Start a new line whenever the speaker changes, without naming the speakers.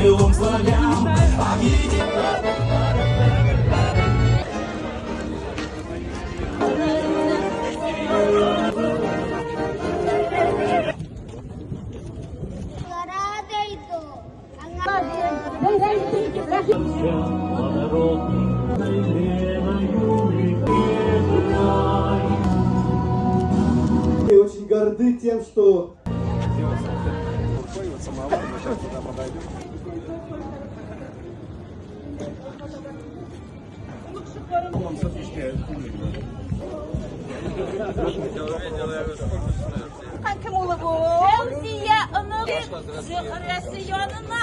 И очень горды тем, что
Кем улы бу? Фәүзия оныгы Зөһрәсе янына.